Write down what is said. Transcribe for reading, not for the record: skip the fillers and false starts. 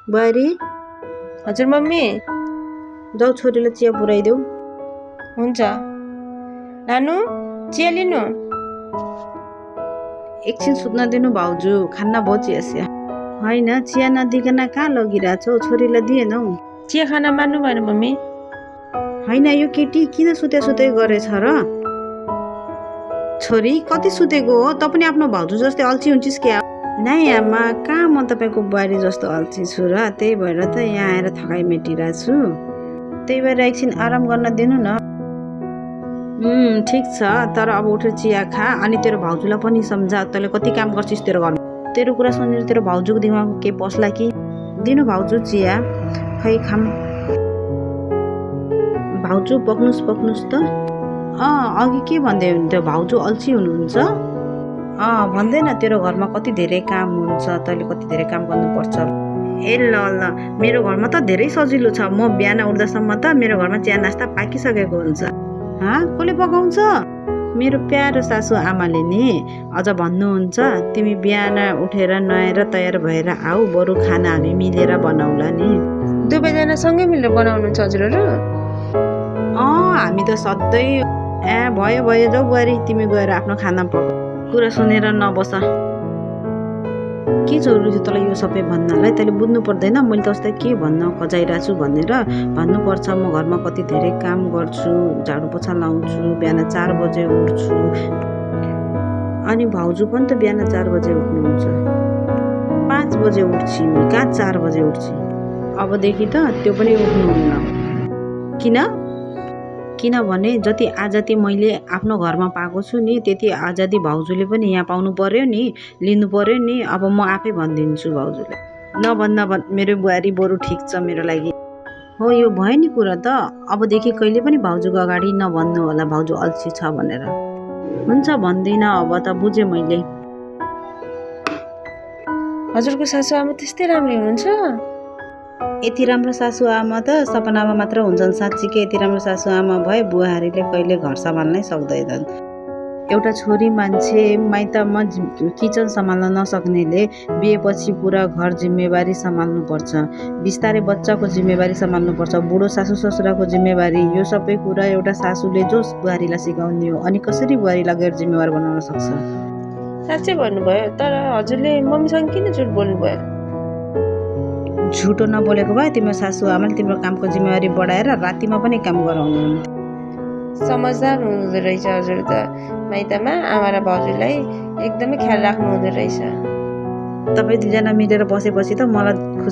बुहारी हजुर मम्मी। जाऊ छोरीलाई चिया पुऱ्याइदेऊ। हुन्छ नानु, चिया लिनु। एकछिन सुत्न दिनु भाउजू, खान्न भयो चिया सिया। होइन चिया नदिकन कहाँ लगिरहेछौ, छोरीलाई दिएनौ। चिया खाना मान्नु भएन मम्मी। होइन यो केटी किन सुते सुते गरेछ र? छोरी कति सुतेको हो त पनि आफ्नो भाउजू जस्तै अल्छी हुन्छिस् क्या? नाइ आमा, कहाँ म तपाईँको बुहारी जस्तो अल्छी छु र? त्यही भएर त यहाँ आएर थकाइ मेटिरहेको छु। त्यही भएर एकछिन आराम गर्न दिनु न। ठिक छ, तर अब उठेर चिया खा अनि तेरो भाउजूलाई पनि सम्झा। तैँले कति काम गर्छिस् तेरो घरमा। तेरो कुरा सुनेर तेरो भाउजूको दिमागमा के पस्ला कि? दिनु भाउजू चिया, खै खाम। भाउजू पक्नुस् त। अघि के भन्दै हुन्थ्यो, भाउजू अल्छी हुनुहुन्छ? भन्दैन तेरो घरमा कति धेरै काम हुन्छ, तैँले कति धेरै काम गर्नुपर्छ। ए ल ल, मेरो घरमा त धेरै सजिलो छ। म बिहान उठ्दासम्म त मेरो घरमा चिया नास्ता पाकिसकेको हुन्छ। कसले पकाउँछ? मेरो प्यारो सासू आमाले नि। अझ भन्नुहुन्छ, तिमी बिहान उठेर नुहाएर तयार भएर आऊ, बरु खाना हामी मिलेर बनाउला नि। दुवैजना सँगै मिलेर बनाउनुहुन्छ हजुरहरू? हामी त सधैँ। भयो जाऊ बुहारी, तिमी गएर आफ्नो खाना पकाऊ। कुरा सुनेर नबस। के जरुरी थियो तँलाई यो सबै भन्नलाई? तैँले बुझ्नु पर्दैन मैले त उसलाई के भन्न खोजाइरहेको छु भनेर? भन्नुपर्छ म घरमा कति धेरै काम गर्छु, झाडु पोछा लाउँछु, बिहान 4 बजे उठ्छु। अनि भाउजू पनि त बिहान 4 बजे उठ्नुहुन्छ। 5 बजे उठ्छि, कहाँ 4 बजे उठ्छि। अबदेखि त त्यो पनि उठ्नुहुन्न। किनभने जति आजादी मैले आफ्नो घरमा पाएको छु नि, त्यति आजादी भाउजूले पनि यहाँ पाउनु पर्यो नि, लिनु पर्यो नि। अब म आफै भनिदिन्छु भाउजूले। नभन्, मेरो बुहारी बरु ठिक छ मेरो लागि। हो यो भयो नि कुरा त। अबदेखि कहिले पनि भाउजूको अगाडि नभन्नु होला भाउजू अल्छी छ भनेर। हुन्छ भन्दिनँ, अब त बुझेँ मैले। हजुरको सासू आमा त्यस्तै राम्रो हुनुहुन्छ? यति राम्रो सासू आमा त सपनामा मात्र हुन्छन्। साँच्चीकै यति राम्रो सासू आमा भए बुहारीले कहिले घर सम्हाल्नै सक्दैनन्। एउटा छोरी मान्छे माइतमा किचन सम्हाल्न नसक्नेले बिहेपछि पुरा घर जिम्मेवारी सम्हाल्नुपर्छ। बिस्तारै बच्चाको जिम्मेवारी सम्हाल्नुपर्छ, बुढो सासू ससुराको जिम्मेवारी। यो सबै कुरा एउटा सासूले जो बुहारीलाई सिकाउने हो। अनि कसरी बुहारीलाई गैर जिम्मेवार बनाउन सक्छ? साँच्चै भन्नुभयो, तर हजुरले मम्मीसँग किन झुट बोल्नुभयो? झुटो नबोलेको भए तिम्रो सासू आमाले तिम्रो कामको जिम्मेवारी बढाएर रातिमा पनि काम गराउनुहुन्थ्यो। समझदार हुनुहुँदो रहेछ हजुर त। माइतमा आमा र भाउजूलाई एकदमै ख्याल राख्नु हुँदो रहेछ। तपाईँ दुईजना मिलेर बसेपछि त मलाई